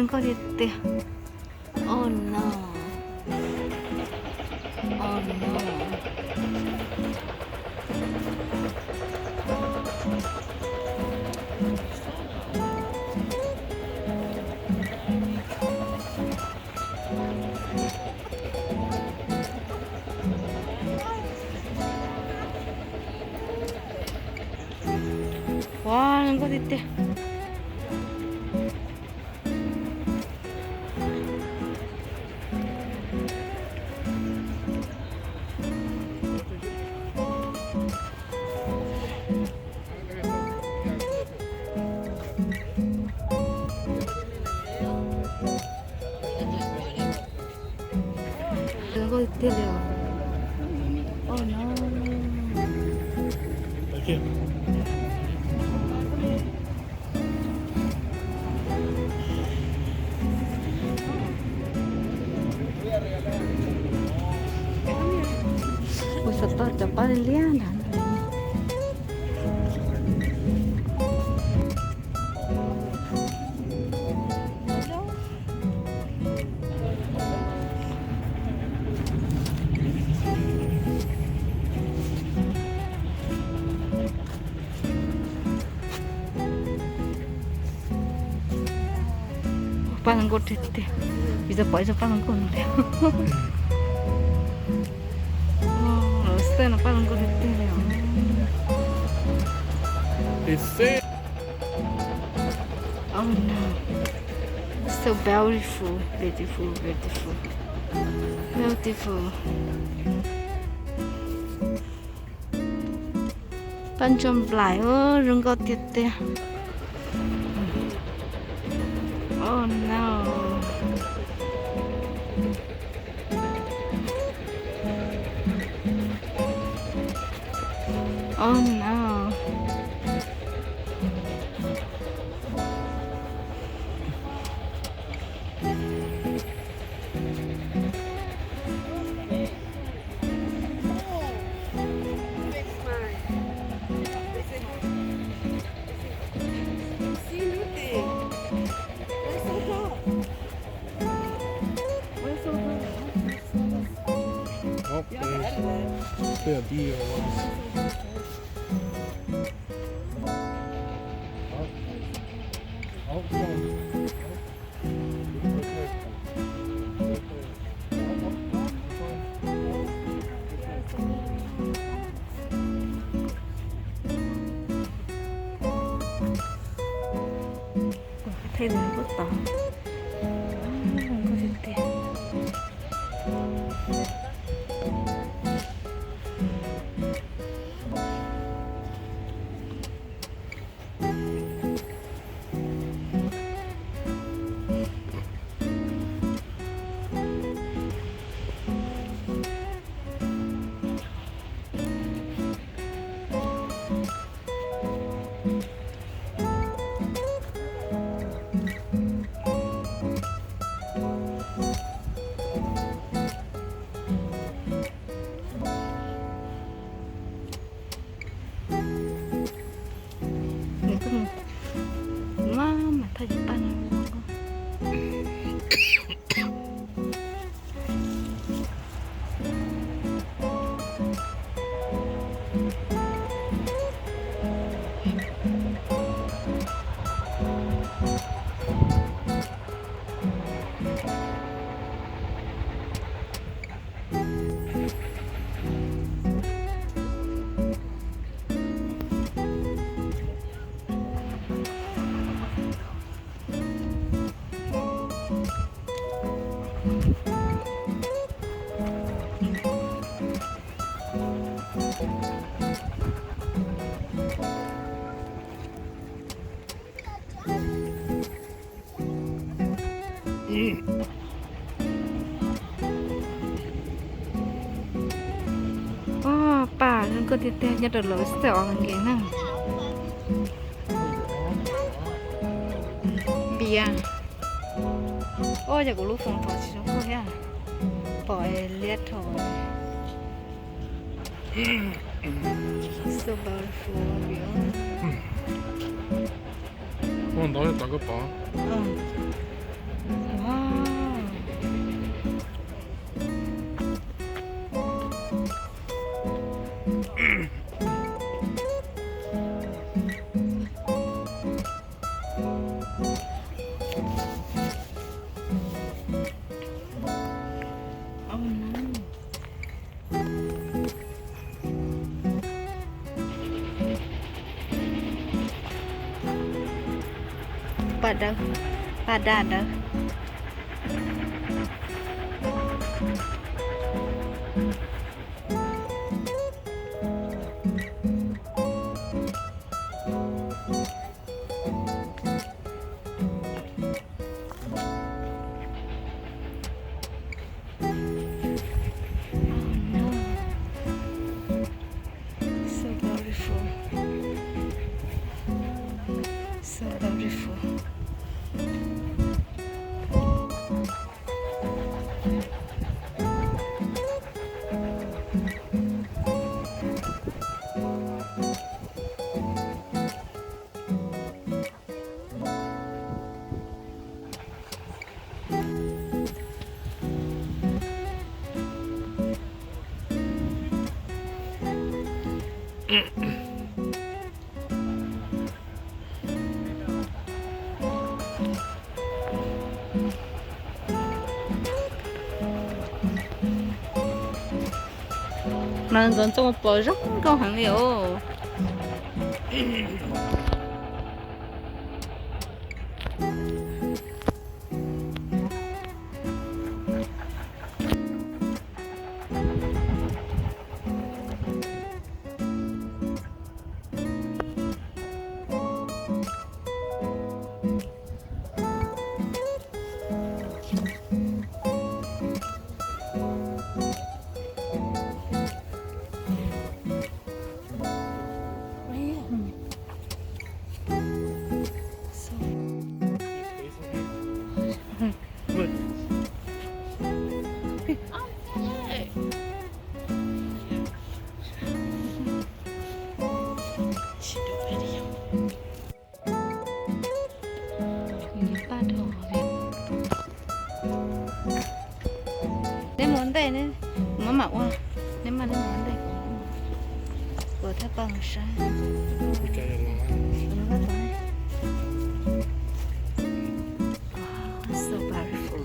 Nkauj tiag tiag. Oh no. Oh no. Ua, zoo nkauj tiag tiag. Zoo nkauj tiag tiag li os. Oh no. Kuv xav tau cov paj liab liab nrad. Paj zoo nkauj tiag tiag, kuv tsis pom ib tug paj zoo nkauj no li. Lawv xwb no paj zoo nkauj tiag tiag li os. Oh no. So beautiful, beautiful, beautiful, beautiful. Paj ntsuag nplaim, zoo nkauj tiag tiag. Oh no. Oh no. Oh, there's, there's a deer. Oh, oh, oh. Ua, qhov thaj no kuj tod. Zoo nkauj tiag tiag. Nws kuj mus, mus mas thaj yeeb paj no. Oj, paj zoo nkauj tiag tiag, nyob rau lawv xwb os nkees na. Npias. Oj, yog kuv lub foos thov tsis zoo nkauj thiab. Pom liab dhau. So beautiful view. Ua ntawd tod koj pom. Paj dawb, paj daj dawb. Oh no. So beautiful. So beautiful. No ntxoov ntxoo pos zoo nkauj heev li os. Neb mus ua ntej, neb mam mam ua, neb maj neb mus ua ntej, kuv thiaj pab mus saib. So beautiful.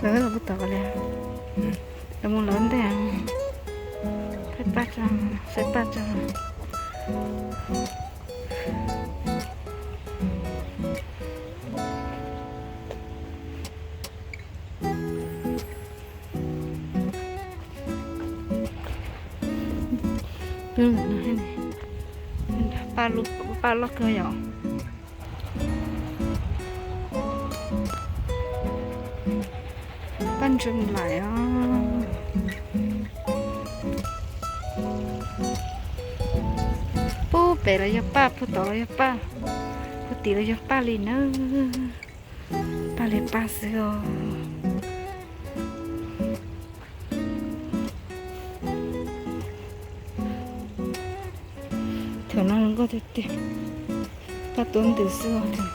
Lawv los puag tom li, lawv mus lawv ntej. Saib paj tso, saib paj tso. Paj loj kawg yom. Paj ntsuj nplaim os. Puag pem los yog paj, puag tod los yog paj, puag tim los yog paj li na. Paj li paj xwb os. Tiag tiag, paj tuab ntws xwb tiag.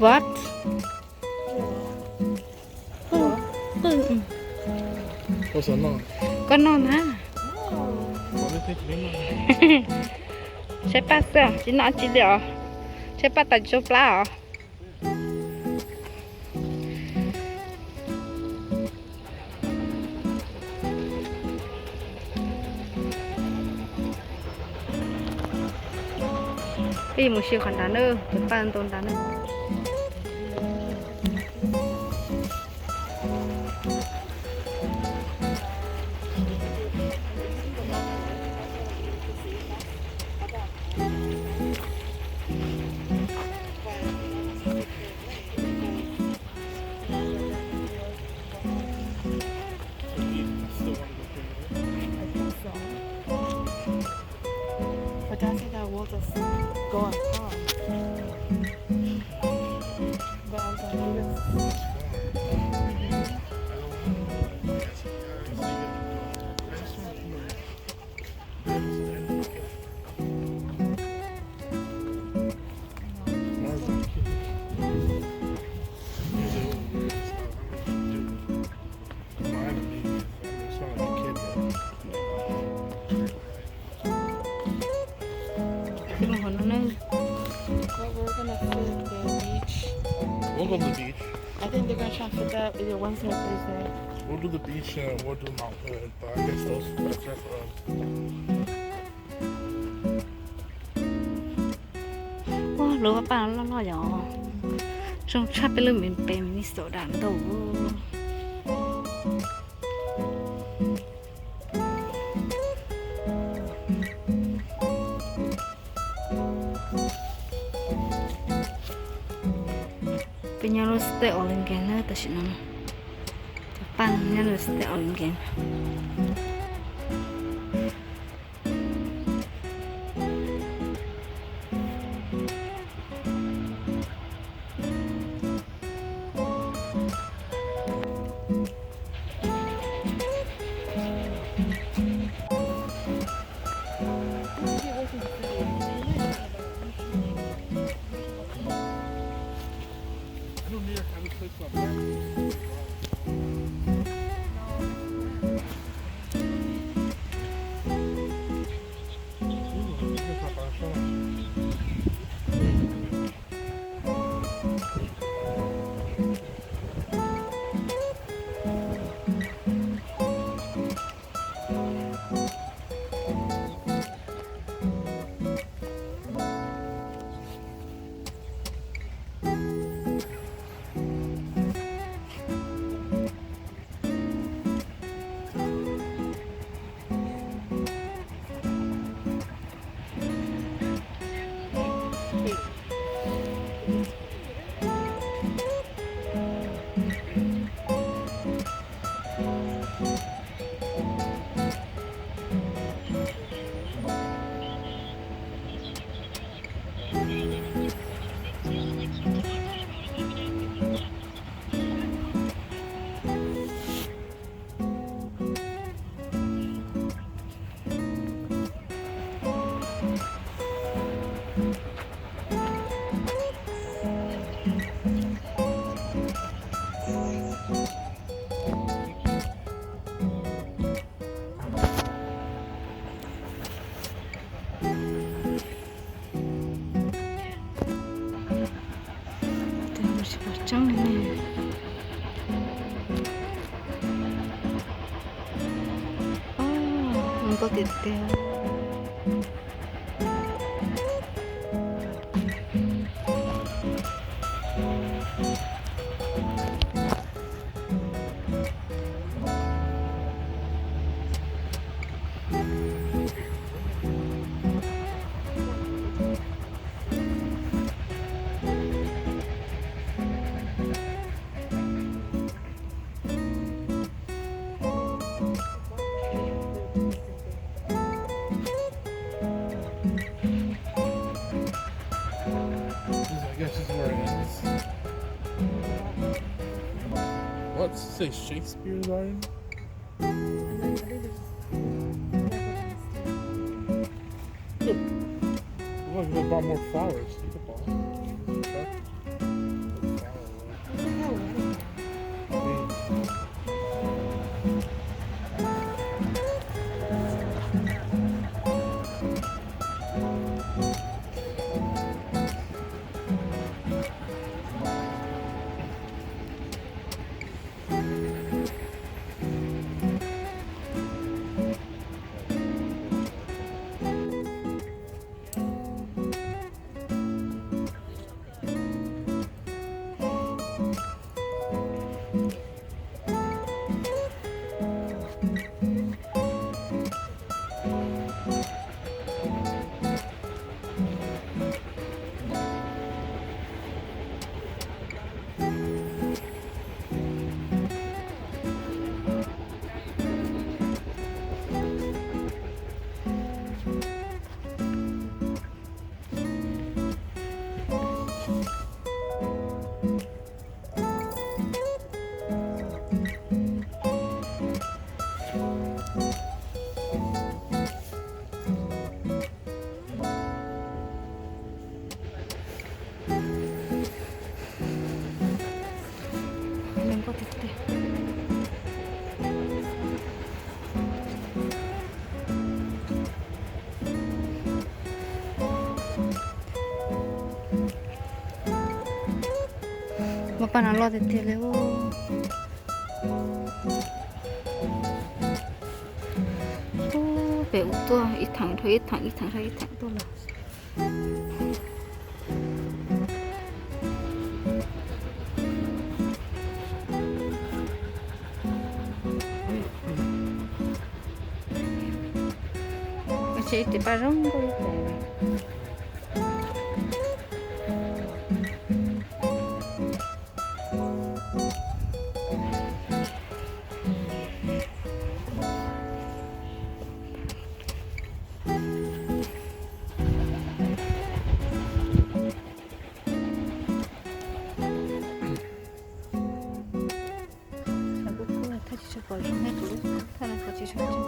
What? Qw, qw, mm. Koj noj na. Tshaib plab xwb, tsis noj tsis li os. Tshaib plab tas tsis tsau plab os. Peb yuav mus si qhov nrad na, tus paj ntau nrad na. I think so. But Dad said that we'll just go and come. But I was like, you guys. But we're gonna sit at the beach. We'll go to the beach. I think they're gonna try and fit that either Wednesday or Thursday. We'll do the beach and we'll do mountain, but I guess those, that's just for us. Ua, lub vaj paj loj loj yom. Zoo tshaj peb lub Minnesota ntau. Peb nyob lub State Oregon na tam sim no. Cov paj nyob lub State Oregon. Tsis pom tseeb li ne. Zoo nkauj tiag tiag. This, I guess, is where it ends. What? Say Shakespeare's Island? Look, look, they brought more flowers. Look at that. What the hell? Zoo nkauj tiag tiag. Muaj paj no loj tiag tiag li. Ub, pem ub tuaj ib theem dhau ib theem, ib theem dhau ib theem tuaj lawm. Ua cas ib tes paj zoo nkauj ib tes. Kuv kuj thaj tsis tshua pom zoo, nej kuv lub thaj no kuv tsis tshua pom.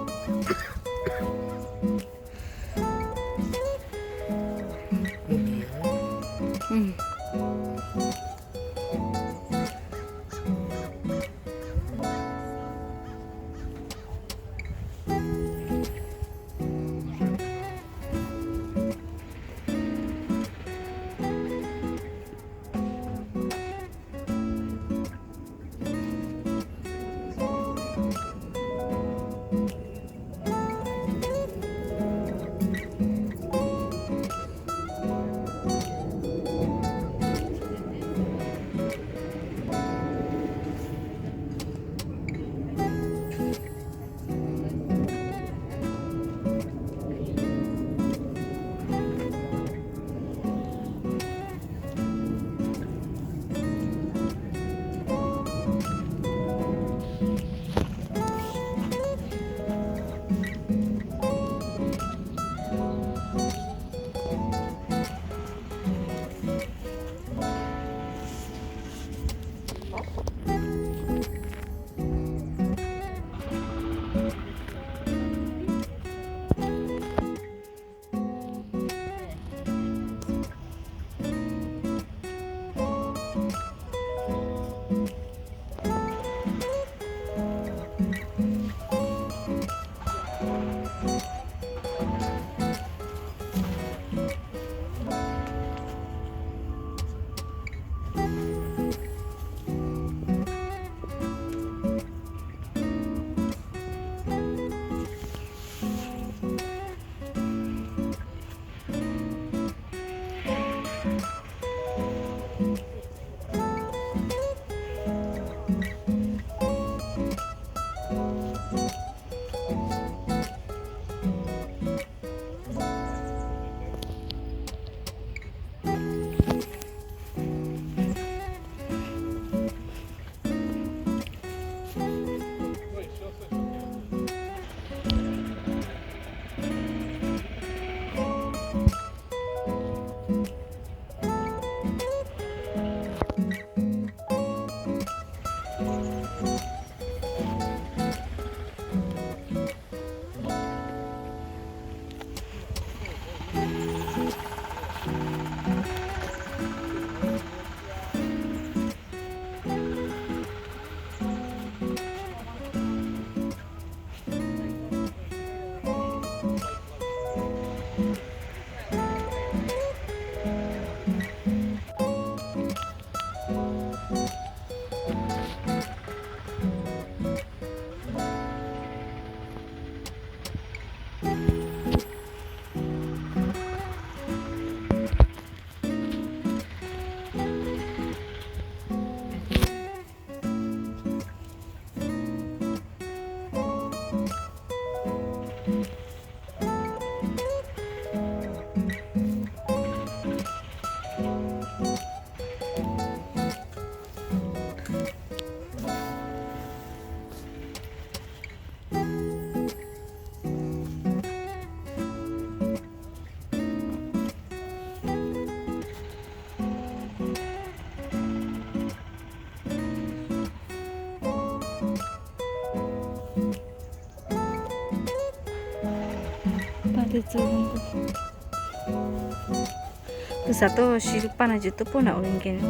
Kuv xav tuaj ua si lub paj no ces tuaj pub nram ua li nkees no.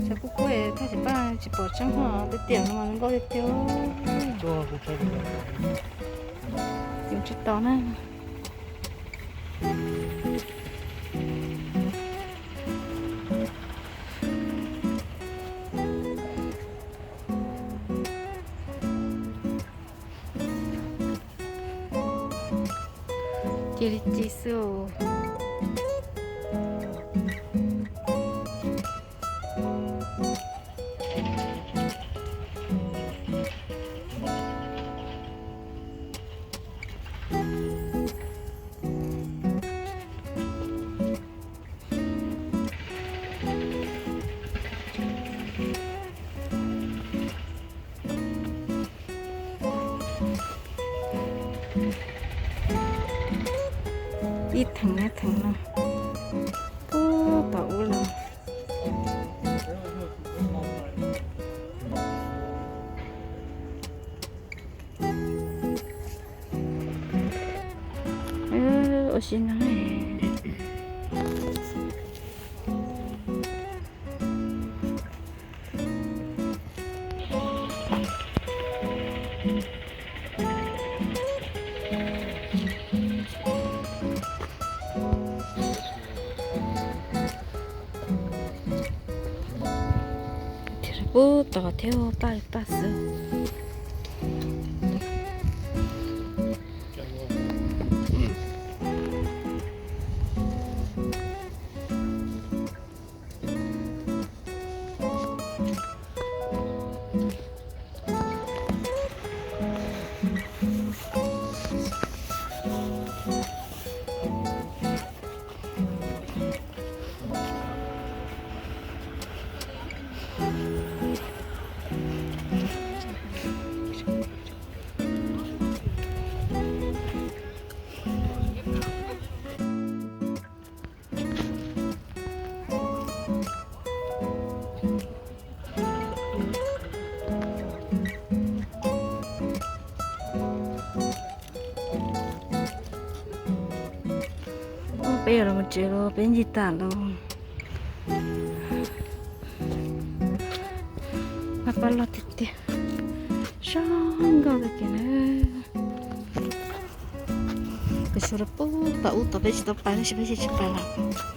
Cov kub kub thaj tsis paj tsis pom tseeb ho tiag tiag no mas zoo nkauj tiag tiag. Yus tsis tau na. Cia li ci xwb. Ib theem ib theem no, ub, tom ub los. Ua si no. Thiab pub tod thiab paj paj xwb. Peb yuav los mus tsev los, peb ncig tas los. Paj paj loj tiag tiag, zoo nkauj kawg kiag na. Peb sawv daws pub tom ub tod, peb tsis tau pais tab sis peb tsis pais lawm.